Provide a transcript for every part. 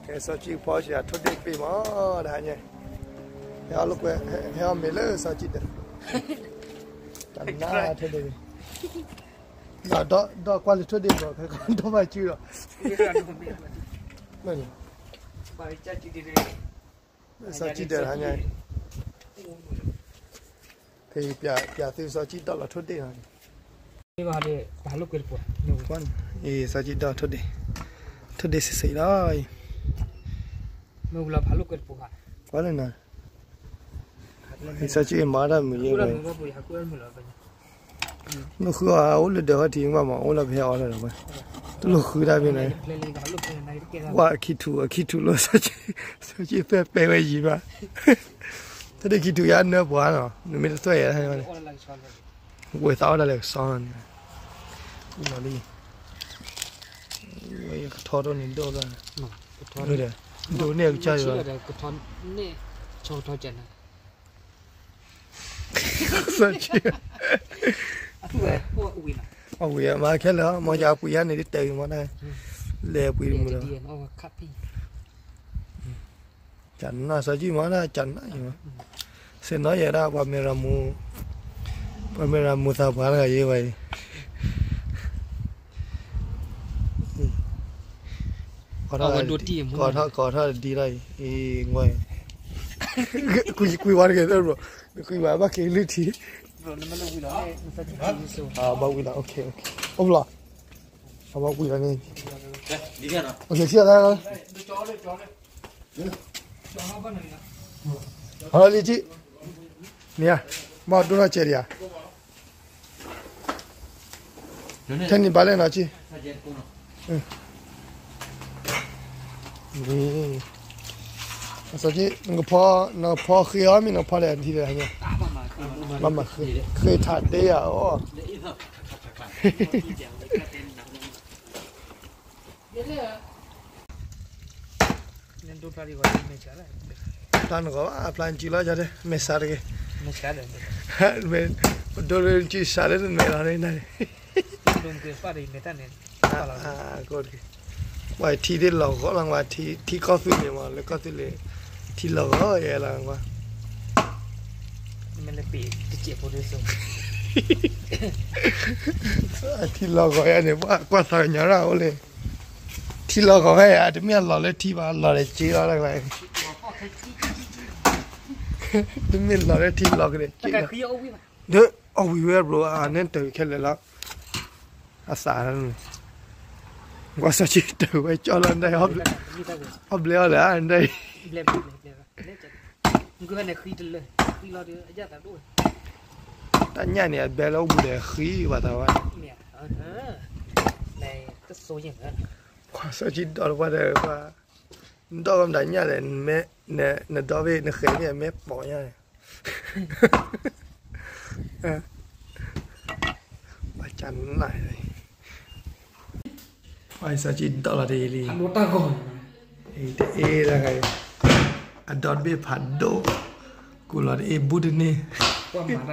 စီၤကံကဖီစံး အထိၣ်ဒ့ၣ်ပ့ၢ်မး တဟါညါ, ဟဲအီၣ်လိာ်ကွဲ, ဟဲအီၣ်မ့ၤလၢစီၤကံဒၢး, တနၢ်ထိၣ်ဒ့ၣ်, ဒီးကွၢ်လၢထိၣ်ဒ့ၣ်ဘျီ ခဲကဒီးဘၣ်စုဒီး, စီၤကံဒၢးတဟါညါ, ဖဲပျးသုစီၤကံဒီးလီၤထိၣ်ဒ့ၣ်လီၤ, စီၤကံဒီးထိၣ်ဒ့ၣ်, ထိၣ်ဒ့ၣ်စ့ၢ်စ့ၢ်လီၤ, ကွၢ်လၢနၤ, စီၤကံမၤတၢ်မုာ်ယဲၢ်ဝဲ, မ့ၢ်ဃုအီၤ အိၣ်လၢဒၢးဟီၣ်ထံးမးမး အိၣ်လၢပဟဲအီၣ်လၢၤဒီးဝဲ, တလိၣ်ဃုတၢ်ဖဲန့ၣ်, ဝဲခံထူၣ်ခံထူၣ်လီၤ, စီၤကံသ့ၣ်ပဲဝဲယံၤဘၣ်, တၢ်ဒ့ၣ်ခံထူၣ်ယါနၢပှၤနီၤ နမ့ၢ်တသွဲၣ်ယဲၢ်, ဝဲသးအီၣ်ဒၣ်လဲာ်ကစီၣ်န့ၣ်, လီၤလံ, ကထီထီၣ်န့ၣ်ဒိၣ်ဘၣ်, ဒိၣ်န့ၢ်ကစၢ်ယွၤ, စီၤကံ, အဝံၤမၤခဲလၢာ် မ့ၢ်ယၤပှံၤယါန့ၣ် တတဲဝံၤမ့ၢ်ဒၣ်, လဲၤပှံၤတမုာ်လီၤ, ကနၣ်စီၤကံမ့ၢ်ဒၣ် ကနၣ်အံၤမး, ဆ့ၣ်နီၤယဲဒၣ် ပှၤမ့ၢ်ရၤမူသးပှၢ်တဂၤယဲဝဲအံၤ, ကိးထီၣ်ကိးထီၣ်ဒ်လီၤအံၤ, ကွံာ်ဝါတဂ့ၤ, ကွံာ်ဝါဘၣ်က့ၤလုၢ်ထံ, ဘၣ်ဝံၤလီၤ, အိၣ်ဘျီ, အဘၣ်ဝံၤလီၤန့ၣ်, ထံၣ်အသး, ဟီလီၤလံကံ, မ့ၢ်ဧါ, ဘၣ်ဒိၣ်ထီၣ်ကဲဒံးဧါ, ထဲန့ၣ်ဘၣ်လဲၣ်နီၤကံ, စီၤကံ, နကဖီ, နကဖီဃ့အီၤမ့ၢ်နကဖီလဲၣ်ထံလဲၣ်, ဘၣ်မၤဃ့, ဃ့ထးဒ့ဧါအီၤ တၢ်နဂီၢ်ဘၣ် အဖျါနကံလီၤယၤဒဲး မဲာ်ဆှးတဂ့ၤ, ပဒိလၢနကံစှၤလၢနမဲာ်လီၤန့ၣ်, ပှၤထံသ့ၣ်လီၤဂီၤလီၤ ထံကီၢ်သူလ့ၤမး လၢကီၢ်သူလ့ၤ, ထံလီၤဂီၤယဲလီၤကွၢ် ထံလီၤဂီၤယဲန့ၣ် ပှၤကွၢ်သးကညီၤရၣ်အိၣ်လံ, ထံလီၤဂီၤဖဲယၤ တမ့ၢ်အလီၤလၢထံဘၣ် လီၤဒီးစ့လီၤတၢ်ကျါ, တမ့ၢ်လီၤလၢထံလီၤကဒီးစ့လီၤ, ဒီးအီၣ်ဝံၤဝဲဘျီ အန့ၣ်တၢ်ခဲလၢာ်လီၤ, အသး, ကွၢ်စီၤကံတၢ်ဝဲကၠီလီၤဒၣ်, အီၣ်ဘျဲအီၤလၢဒၣ် တၢ်ညၣ်န့ၣ် အဘဲလၢအိၣ်ဘူးဒီးဃံဘၣ်သးဝဲ, စီၤကံဒီးတပှၢ်ဒီး, ဒီကမတၤညၣ်လဲၣ်, နဒီဘ့ၣ်နဃဲၤန့ၣ် အမဲာ်ပိာ်ညါန့ၣ်, ဘၣ်ကနၣ်, စီၤကံဒီးလီၤတ့ၢ်လံ, တအ့ၣ်တဂၤအံၤ, အဒီတဘ့ၣ်ဖးဒိၣ်, ကူးလီၤတအ့ၣ်ဘူးတန့ၢ်, နဒီဘ့ၣ်တ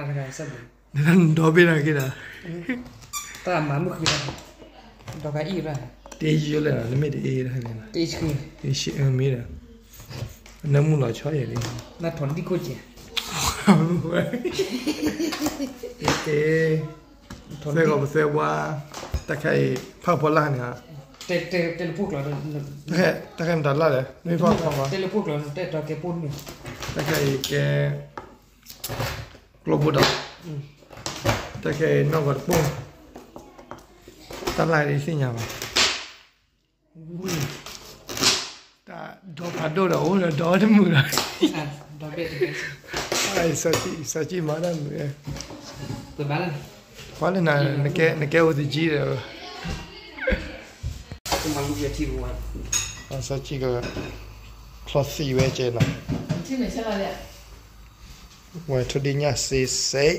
ဂၤက့ၤဒီး, တၢ်မၤမုၢ်ဃုတၢ်, ဒီးကအံၣ်ရၣ်, တအ့ၣ်ယိလၢနမ့ၢ်တအ့ၣ်တဂၤန့ၣ်, တအ့ၣ်ဆှံ, တအ့ၣ်ဆှံမ့ၢ်ဒီး, နမုၢ်လီၤဆီယဲၢ်လံ, နထီၣ်ဒံၣ်ခိၣ်ကဲး, သဲဂီၤပသဲဝါ, တၢ်ခဲအံၤ ဖးဖီလာ်န့ၣ်, တဲလၢပှိၢ်ကျိာ်, တၢ်ခဲမတၤလၢ်လဲၣ်, မ့ၢ်ဖးဖီ, တဲလၢပှိၢ်ကျိာ်တဲဒီးကဲပိၢ်န့ၣ်, တၢ်ခဲအံၤကဲ ကျိဖိဒီး, တၢ်ခဲအံၤနီၢ်ဂီၤတပိၢ်, တၢ်လၢ်ဒ်သ့ၣ်ညါဘၣ်, တၢ်ဒီဖးဒိၣ်ဒီးအိၣ်ဒီးဒီတမုာ်လီၤ, စီၤကံမၤတၢ်မုာ်, ကွၢ်လၢနၤ နကဲအိၣ်သကံဒီး, စီၤကံက ချီသံးဝဲကဲနီၤ, ဝဲထိၣ်ဒ့ၣ်ညၣ်စ့စ့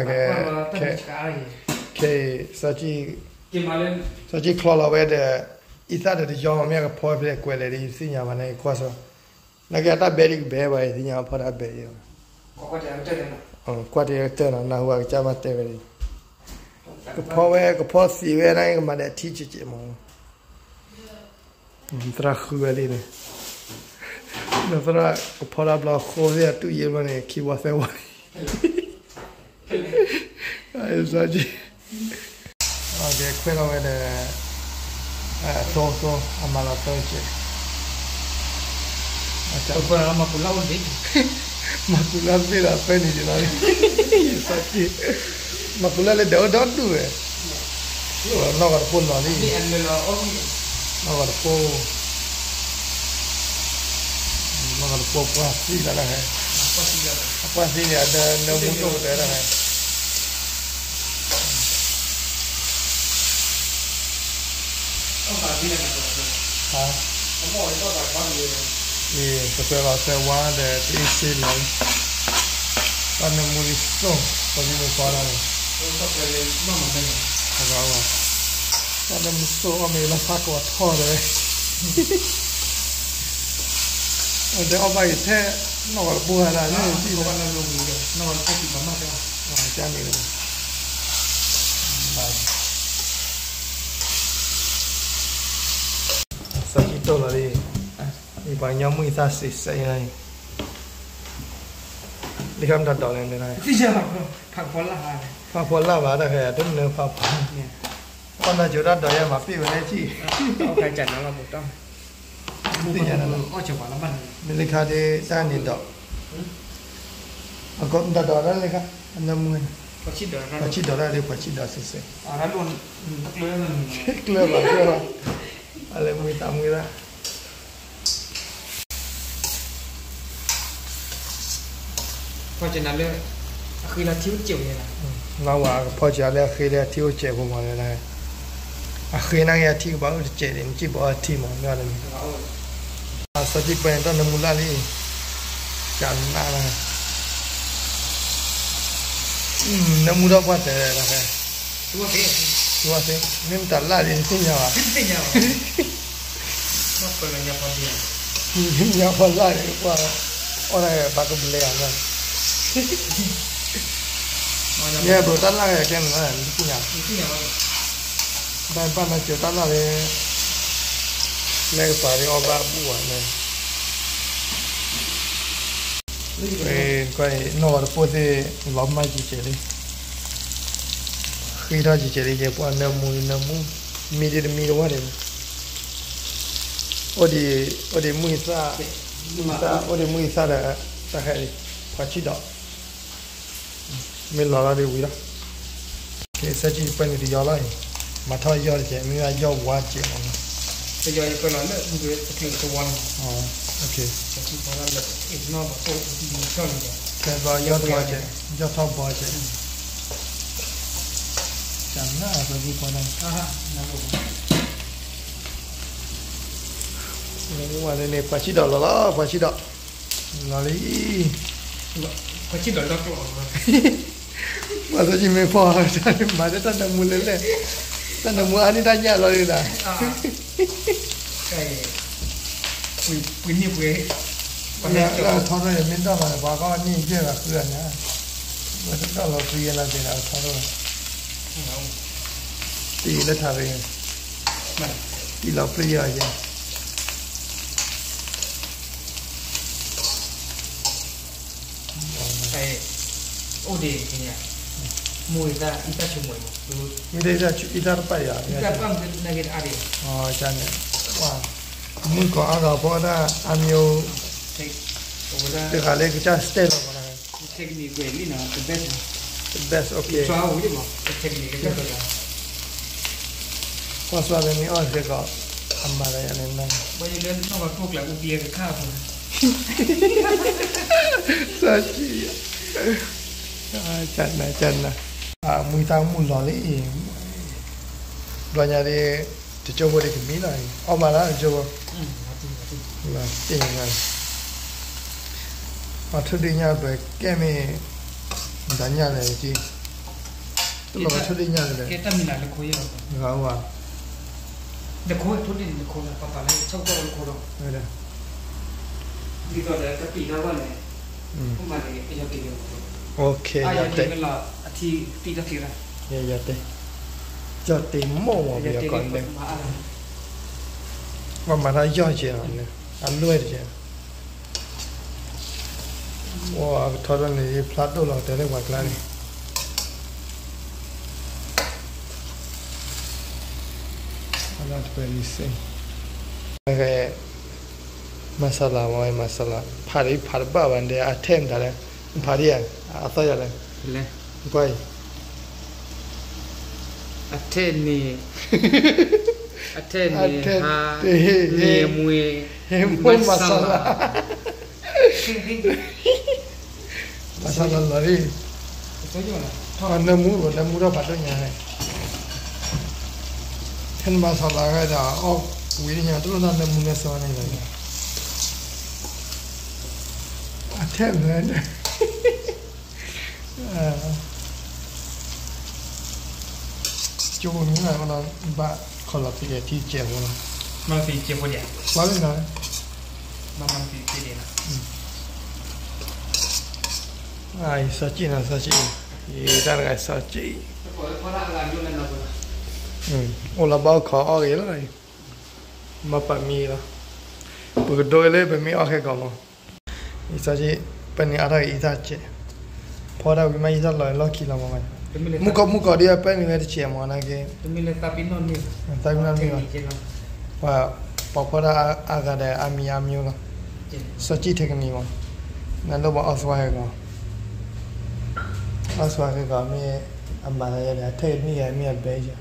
ခဲအံၤ စီၤကံချီလီၤဝဲဒီး အံသၣ်ဒီးတယီမ့ၢ် အကဖီဖဲလဲၣ်ကွဲးလဲၣ်ဒီး ယသ့ၣ်ညါဘၣ်န့ၣ် ကွၢ်စီၤ, နကဲတၢ်ဘဲဒ်ကဘဲဘၣ် ယသ့ၣ်ညါဖီတၢ်ဘဲအံၤ, ကွၢ်တ့ၢ်ကတၢၢ်နီၤ နၢ်ဟူအကစၢ်မးတဲဝဲဒၣ်, ကဖီဝဲ ကဖီသံးဝဲဒၣ် ကမၤဒီးအထံကဲးကဲးမး, သရၣ်ဃုဝဲလံန့ၣ်, သရၣ်ကဖီတၢ်ဘျီဃိသ့ၣ်အတူၢ်ယဲၢ်ဘျီန့ၣ် ခံဝီသၢဝီလံ, စီၤကံၢ် ကဲခွဲးထီၣ်ဝဲဒီး သိသိ အမၤလီၤသၢကဲး, မၤကူလၢသ့ၣ်ဒီးသၢနံၤက့ၤလီၤ, စီၤကံၢ် မၤကူလၢလၢဒဲးအိၣ်ဒီဒူၣ်ဝဲ, နီၢ်ဂီၤတပိၢ်လီၤလံ, နီၢ်ဂီၤတပိၢ်, နီၢ်ဂီၤတပိၢ်ပှၢ်သံလီၤတၢ်ဟဲ, အပှၢ်သံန့ၣ် အဒၢနၢမူဒိၣ်ကတၢၢ်တၢ်ဟဲ ပကလီၤသၢဝါဒီးတအ့ၣ်စ့လီၤ, တၢ်နၢမူလံစိၢ် ပမ့ၢ်ပီဒၣ်န့ၣ်, တၢ်နၢမူစိၢ်အီၣ်မ့ၢ်လၢဖးကီးထီၣ်ဒီး, အဝဲတဲအီၣ်ဘၣ်အံၤထဲနီၢ်ဂီၤတပိၢ်ဝဲဒၣ်န့ၣ်, ကန့ၣ် စီၤကံၢ်တိၢ်လီၤလံ, ပှၤကညီမုၢ်အသၣ်စံးစဲအံၤ, လံခါမတၤဒိးလဲၣ်န့ၣ်, ဖးဖီလာ်ဘၣ်တၢ်ဃဲ, တမ့ၢ်ဖးဖီ, ပှၤနီၢ်ကၠိတၢ်ဒိးယဲမၤပ့ၢ်ဝဲလၢထံၣ်, မ့ၢ်လံခါဒ်တၢ်န့ၣ်ဒိး, အကီမတၤဒိးတၢ်လံခါ, အနၢမူ, ပှၤဆံးဒိးတၢ်ဒ် ပှၤဆံးဒိးစ့စ့, ကျၢၤဘၣ်ကျၢၤဘၣ်, အလဲၤမုာ်သးမုာ်သး ဖီကနၤလၢ အဃ့လၢထံအိၣ်စဲးဝဲ, လၢဝဲကဖီကနၤလၢအဃ့လၢအထံအိၣ်စဲးဖိမးလၢ, အဃ့န့ၣ်က့ၤအထံကဘၣ်အိၣ်တစဲးန့ၣ် နစံၣ်ဘီအထံမး, စီၤကံၢ်ပှဲၤန့ၣ်တၢ်နၢမူလၢ်လံ, ကနၣ်လၢ နၢမူထီၣ်ပှၢ်တဲာ်တၢ်ဖဲ, မ့ၢ်မတၤလၢ်လံ နသ့ၣ်ညါဘၣ်, နသ့ၣ်ညါဖီလၢ်န့ၣ် ပှၤအီၣ်ဒၣ်ဘၣ်ကဘျဲအီၤလီၤ, ယဲဘျီတၢ်လၢ်ကဲန့ၣ်လီၤ နသ့ၣ်ညါ, ဘၣ်ဘၣ်နီၢ်ကၠိတၢ်လၢ်လၢ လဲၤကပၤဒ်အီၣ်ဘၣ်ဘူၣ်ဘၣ်န့ၣ် နီၢ်ဂီၤတပိၢ်သ့ၣ် လီၤမၢ်ကကဲးလံ, ဃ့ထီၣ်ကကဲးလံ ယဲပှၤနၢမူနၢမူ, မံဒ်တမံတဝၢ်ဒံး, အိၣ်ဒံး, အိၣ်ဒံးမုၢ်သၣ်, မုၢ်သၣ် အိၣ်ဒံးမုၢ်သၣ်ဒီး တၢ်ဟဲလံ, ပှၤဆံးဒီး မ့ၢ်လီၤလီၤဒံးဝံၤလီၤ, ကဲစၢ်ကံၢ်ပှဲၤန့ၣ်တယီၤလီၤအံၤ, မၤထီၣ်ယီၢ်တကဲး မ့ၢ်ဘၣ်ယီၢ်ဝါတကဲးမး, တယီၤယပၢလီၤလၢမုၢ်တချုးတဝီန့ၣ်, ခဲဘျီယီၢ်ထီၣ်ကဲး, ယီၢ်ထီၣ်ဘီကဲး, ကနၣ်အသးဒ်ပှၤဒၣ်, ဝဲန့ၣ် ပှၤဆံးဒီးလီၤလီၤ ပှၤဆံးဒီး, လီၤလံ ပှၤဆံးဒီးလီၤကျိာ်, ပှၤသးကံၢ်မ့ၢ်ဖီ, မၤလၢတၢ်နၢမူလဲၣ်လဲၣ်, တၢ်နၢမူအါန့ၢ်တၢ်ညၣ်လီၤလံဒီး, ပှ့ၤန့ၢ်ပှ့ၤ, လၢထီထီၣ်ယမ့ၢ်ဒၣ်မး ပှၤကီၢ်န့ၢ်ယဲၢ်ဂၤဃုဂၤန့ၣ်, ဝဲတၢ်လီၤဃုယဲၢ်လီၤက့ၤဒီးထီထီၣ်, တံၢ်လၢထးရ့, တံၢ်လီၤပျံၤယဲၢ် အိၣ်ဒံး, မူဝံသးအံသၣ်ဆိမိၣ်, မ့ၢ်ဒ်အံသၣ်တပာ်ယၤ, အံသၣ်တပာ်မနုၤက့ၤတအါဒံး, န့ၣ်, မုၢ်ကီၤအါဂၤဖီဒၣ်အါမံၤ, တဂၤလၢကစၢ် style လီၤမး, technique ကွဲးလံနီၤ, the best, the best, okay, ကွၢ်စၢ်လၢမ့ၢ်အီၣ်စ့ၢ်ကီး အမၤလၢယၤန့ၣ်, ဘၣ်ယလၢနီၢ်ဂီၤကျိၣ်ကျဲၤအူကျဲၤကခါအပူၤ, စၢ်ကံၢ်, ကနၣ်, ကနၣ်, မုၢ်သၣ်မုၢ်လီၤလံ, ဘျီညါဒ်, တကၠိဖိဒ်ကမံလီၤ, အီၣ်မးလၢတကၠိဖိ, တ့ၢ်, အီၣ်ထိၣ်ဒ့ၣ်ညၣ်ဘၣ်ကဲမ့ၢ်, တၢ်ညၣ်လဲၣ်က့ၤ, တလီၤဘၣ်ထိၣ်ဒ့ၣ်ညၣ်လဲၣ်, ဂၤဝါ ဒ်သိးဒီးကပံာ်တၢ်ဘၣ်န့ၣ်, ယတဲ, ယတဲ, ယတဲ, ယီၢ်တ့မိၢ်မီၤ ပယီၤကီးန့ၣ်, ပှၤမၤတၢ်ယီၢ်ကဲးလီၤန့ၣ်, အလွဲၢ်တကဲး, အိၣ်အကထီၣ်ဒိၣ်န့ၣ် ယဖျါဒိၣ်လီၤတဲလၢပှၤကျါန့ၣ် masala မ့ၢ် masala ဖးဒံးဖးတဘၣ်ဘၣ်ဒဲး အထဲၣ်မတၤလဲၣ်, ဖးဒံးဧါ, အသီၣ်ယၤလဲၣ်, ကွၢ်အံၤ, အထဲၣ်န့ၣ်, အထဲၣ်န့ၣ်, ဟ့ၣ်မွ့ၢ်, ဟ့ၣ်မွ့ၢ် masala, masala လီၤလံ, နၢမူဘၣ် နၢမူထီၣ်ဖးဒိၣ်ညါ, ဟဲန masala ဂၤဒီး အီၣ်ဝံၤတညါ တလိၣ်တၢ်နၢမူနၢဆါန့ၣ်လီၤ, အထဲၣ်မတၤ ကၠိမံၤလီၤ, ဘၣ်ခီလီၤသံအထံကဲးဖိလီၤ, မၤသံကဲးဖိဒံး, ဘၣ်လၢနၤ, မၤသံကဲးဒံးလီၤ, အံၤစီၤကံၣ်နီၤ စီၤကံၣ်, ယတၢ်တဂၤစီၤကံၣ်, အိၣ်လီၤဘၣ်အိၣ်ခိးအီၣ်ဂ့ၤလီၤ, မၤပာ်မံလီၤ, ပကဒိလၢပမ့ၢ်အီၣ်ခဲကီးမး အံၤစီၤကံၣ်, ပန့ၢ်အါထီၣ်က့ၤအံသၣ်ကဲး, ဖီတၢ်ဝံၤမးအံသၣ်လီၤလီၢ်ခံလီၤမး, မုၢ်ကီၢ်မုၢ်ကီၢ်ဒ်အပၢနုာ်ဝဲတကဲးမး နာ်က့, သးပ့ၤနီၣ်မ့ၢ်လီၤ, ပှၤဖီတၢ်အါဂၤဒီးအါမံၤအါမံၤလီၤ, စီၤကံၣ်ထဲကနံၤမး, နလိၣ်ဘၣ်အီၣ်သွါဟဲကီး, အီၣ်သွါဟဲကီးမ့ၢ်အမၤသးယဲဒီး အထဲကနံၣ်ယဲမ့ၢ်အဘဲယဲ,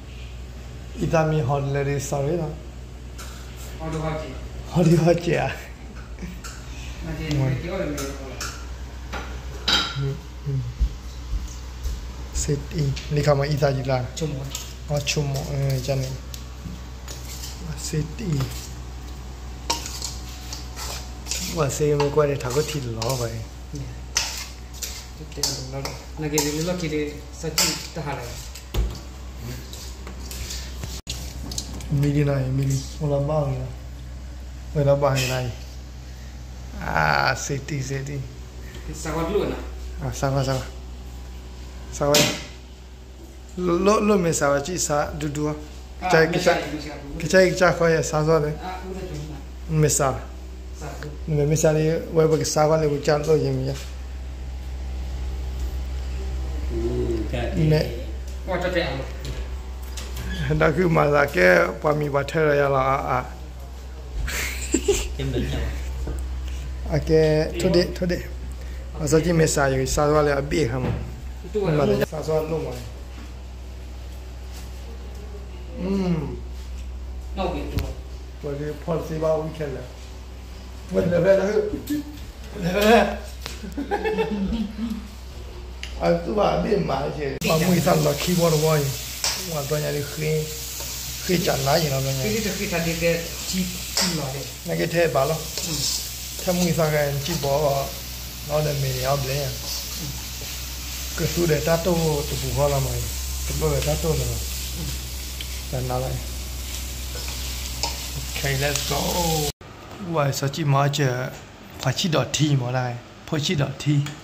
အံသၣ်မ့ၢ်ဟီတလၢဒ် sorry လီၤ, ဟီဒ်ဟီကဲးဧါ စ့တံ လံခါမ့ၢ်အံသၣ်ယံၤလၢ်, အီဆိကမိၣ်န့ၣ်, စ့တံ, ဝဲစ့မ့ၢ်ကွၢ်န့ၣ် ထးခိၣ်ထံလီၤဘၣ်, မံလံနီၤ မံလံ, အိၣ်လီၤဘၣ်ဂ့ၤလီၤ, ဝဲလီၤဘၣ်ဂ့ၤလီၤအံၤ, အါ, စ့တံ စ့တံ, စးကွၢ်, စးကွၢ်, လိၣ်မ့ၢ်စးဝဲ ကစၢ်ဒူဒူ, ကစၢ်အံၤကစၢ်ဃီယဲ စးစီလၢ, မ့ၢ်စး, နမ့ၢ်မ့ၢ်စးလံ ဝဲပကစးကွၢ်လၢပကစၢ်လိၣ်ယဲမ့ၢ်ယဲ တၢ်ခုမၤသးကဲ ပှၤမံၤပှၤထၢဒီးယၤလီၤအါအါ, အကဲ, ထိၣ်ဒ့ၣ်, ထိၣ်ဒ့ၣ်, အစီၤကံၣ်မ့ၢ်စး ယကစးသွါလၢအဘ့ၣ်အခါမး, မၤသးစးသွါလိၣ်မး, ပှၤဖီၣ်တသ့ဘၣ်ဝံခဲလၢာ်, ဝဲလဲၤဖဲလဲၣ်, လဲၤဖဲလဲၣ် အသူၣ်ဘၣ်အဘ့ၣ်မး, ပှၤမုၢ်အံသၣ်လီၤခံဘီတဝီအံၤ, ပှၤဘျီညါဒ်, ဃ့ကၢ်နါယံၤလီၤဘျီညါ, နာ်က့ထဲဘၣ်လီၤ, ထဲမုၢ်အံသၣ်ခဲအံၤ နစံၣ်ဘီအီၤ, လီၤဒီးမ့ၢ်န့ၣ်အီၤဘျဲၣ်, ကသူဒီးတၢ်တိၢ်တပူၤဃီလီၤမး, ကတိၢ်ဒီးတၢ်တိၢ်လီၤ, တနါလီၤ, ခဲအံၤ let's go, ဝဲစီၤကံၣ်မၤအီၣ်စၢၤ, ဖှၤဆံၣ်ဒီးထံမးဒၣ်, ဖိဆံၣ်ဒီးထံ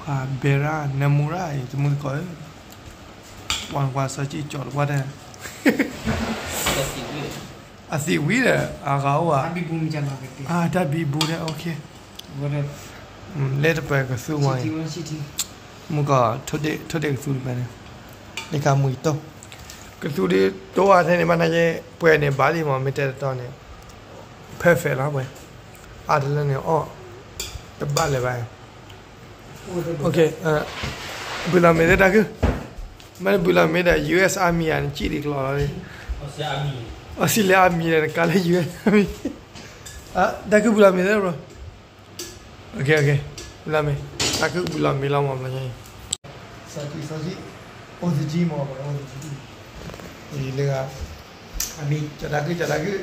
ပှၤဘဲရၣ် နၢမူရၣ်အံၤ တမုၢ်တကိးဧၢ, ပှၤကွၢ်စီၤကံၣ်ကၠီတပှၢ်တၢ်, အသံးဝံၤဒီး အဂၤအိၣ်ဧါ, အတၢ်ဘံဘူဒီး okay, လၢတပၢၤကသူမးအံၤ, မုၢ်ကီၢ် ထိၣ်ဒ့ၣ်ကသူတပၢၤန့ၣ်, လၢကမုာ်တိၢ်, ကသူဒ်တိၢ်အါထဲန့ၣ်ဘၣ်နာ်က့ ပှဲၤန့ၣ်ဘၣ်လံမး မ့ၢ်တဲတတီန့ၣ်, perfect လီၤပှဲၤ, အါတလၢန့ၣ်အီၣ်, တဘၣ်လၢၤဘၣ် ဘုလီၤမ့ၢ်သ့ၣ်တၢ်ခုၣ်, မ့ၢ်ဘုလီၤမ့ၢ်ဒီး US Army ဧါ နစံၣ်ဒံးကျီလီၤ, Australia Army ဒီး နကါလၢ US Army, တၢ်ခုၣ်ဘုလီၤမ့ၢ်သ့ၣ်တဘျီ, ဘုလီၤမ့ၢ်, တၢ်ခုၣ်ဘုလီၤမ့ၢ်လီၤမးဘျီညါအံၤ, စီၤကံၣ် စီၤကံၣ်, အိၣ်သကံမး အိၣ်သကံ, လၢဂၤ, ကၠီတၢ်ခုၣ် ကၠီတၢ်ခုၣ်,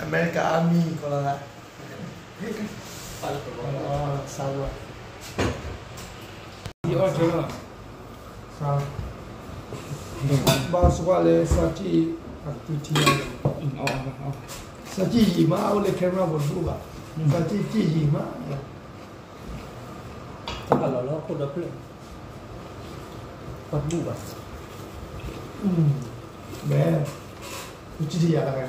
America Army ကီလီၤသး စးဝဲ, ဘၣ်စကွၢ်လၢစီၤကံၣ်အကသူထံ, စီၤကံၣ်ယံာ်မး အိၣ်လၢ camera ပူၤတဘူၣ်ဘၣ်, စီၤကံၣ်ယံာ်မး, တၢ်လီၤလီၤခိၣ်ဒီဖျၢၣ်, ပတဘူၣ်ဘၣ်. ဘဲ, ပစံၣ်ထံယၤတဂၤ,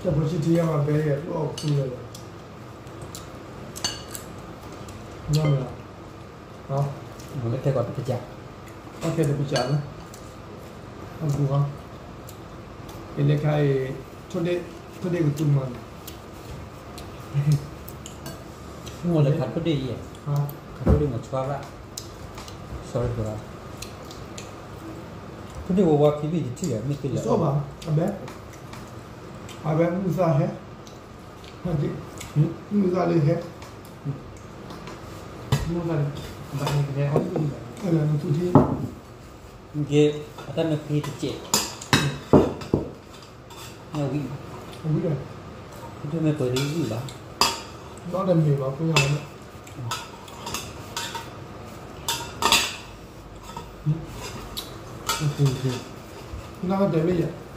ကဲပစံၣ်ထံယၤမး ဘဲယၤကျိအီၣ်ကသူလၢာ်လီၤ, မ့ၢ်လီၤ, မ့ၢ်ထဲကီးတပစၢ်, အီၣ်ထဲတပစၢ်လၢ, အဘူၣ်ဟီ, ယလဲၤခါအံၤ, ထိၣ်ဒ့ၣ်ကသူမးန့ၣ် မ့ၢ်လၢခးထိၣ်ဒ့ၣ်အံၤ, ခးထိၣ်ဒ့ၣ်မးဆှါရၣ်, sorry ပရၤ, ထိၣ်ဒ့ၣ်ဝဲဝါခံဘ့ၣ်ယထံၣ်ဘၣ် မ့ၢ်တလၢာ်, အဘဲ, အဘဲမုၢ်သၣ်ဟဲ, မုၢ်သၣ်လၢဟဲ, မုၢ်သၣ်လၢ, နသူထံ, က့, အတၢ်မ့ၢ်ဃ့တစဲး, မ့ၢ်ဝံၤ, ဝံၤ, မ့ၢ်ပှဲၤဒ်ဝံၤဘၣ်, ဒီးတမ့ၢ်ဘၣ်ဖိညါလီၤ, နတဲဘၣ်ယၤ,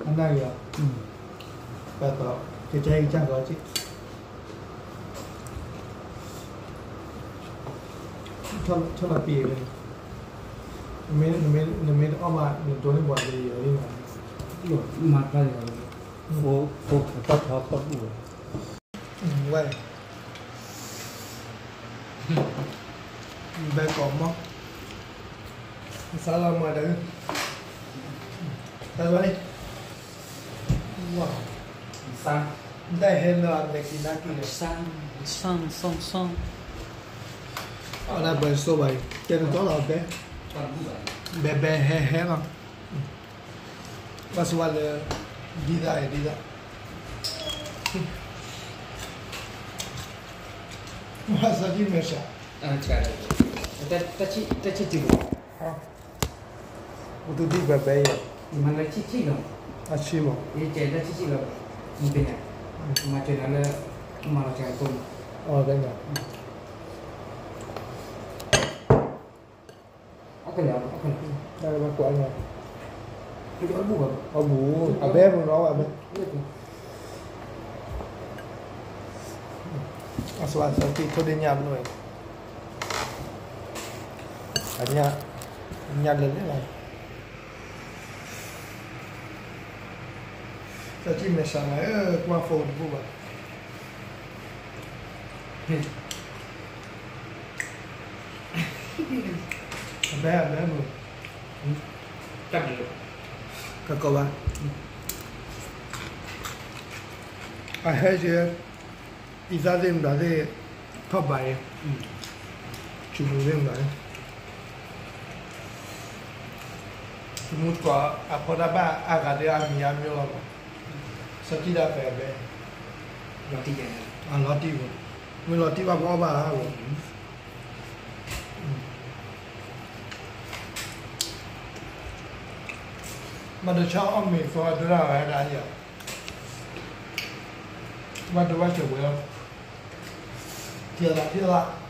အနၢ်ဂ့ၤ, ပသီ, ကကဲကစၢ်ဂီၤက့, ထီၣ်လီၤပံာ်, နမ့ၢ်တအီၣ်ဘၣ် နတိၢ်န့ၢ်ပှၤတယီၤလံ, မၤဖျါလီၤ, ဖိကီၢ်ထီၣ်ကီၢ်ဘူၣ်ဝဲ, ဝဲ, ဘဲကိးမီၢ်, စးလီၤမၤတၢ်, တၢ်လီၤန့ၣ်, ဝါ, တၢ်ဟဲလၢအမဲာ်ကံၤနာ်က့ၤဒီး, အဒၣ်ဘၢစိဘၣ်အံၤ တဲတတီလီၤဘဲ, ဘဲဘဲဟဲဟဲလီၤ, ဘၣ်ဆိဘၣ်လၢ, ဒ်သၣ်အံၤဒ်သၣ်, ဘၣ်စီကံမဲာ်ဆှး, တၢ်ဆံၣ်တံၢ်, ပသူဒံၣ်ဘဲဘဲအံၤ, အဆံမး, မၤကၢနၤလၢ, မၤလီၤကၢနၤ, အီၤ, တၢ်ဘၣ်ကွၢ်, အီၣ်ဘူၣ်, အဘဲမုၢ်နီၤဘၣ်ဘဲ, အစီအစီကံထိၣ်ဒ့ၣ်ညၣ်ဘျီ, အညၣ်, ညၣ်လၢလဲၣ်လီၤ, စီကံမဲာ်ဆှးမး, ကွၢ်ဖိတဘူၣ်ဘၣ် အဘဲအဘဲမုၢ်, ကကီဘၣ်, အဟဲက့ၤ, အံသၣ်သ့ၣ်မတၤသ့ၣ်, ထီၣ်ဘးအံၤ, ဆူၣ်မူၤသ့ၣ်မတၤသ့ၣ် မူတကိးအဖီတၢ်ဘၣ်အါဂၤဒ်အမံၤအါမျိၤလီၤမး, စီၤတံၢ်ဒၣ်ဖဲအဘဲ, လီၤတံၢ်, လီၤတံၢ်, မ့ၢ်လီၤတံၢ်ဘၣ်ပအီၣ်ဘၣ်ဧါ, ဘၣ်ဒိဆါအီၣ်မ့ၤသီဒိဒၣ်ဝဲဒၣ်ယၤ, ဘၣ်ဒိဘၣ်စၢၤဝဲလီၤ, ထံၣ်လီၤထံၣ်လီၤ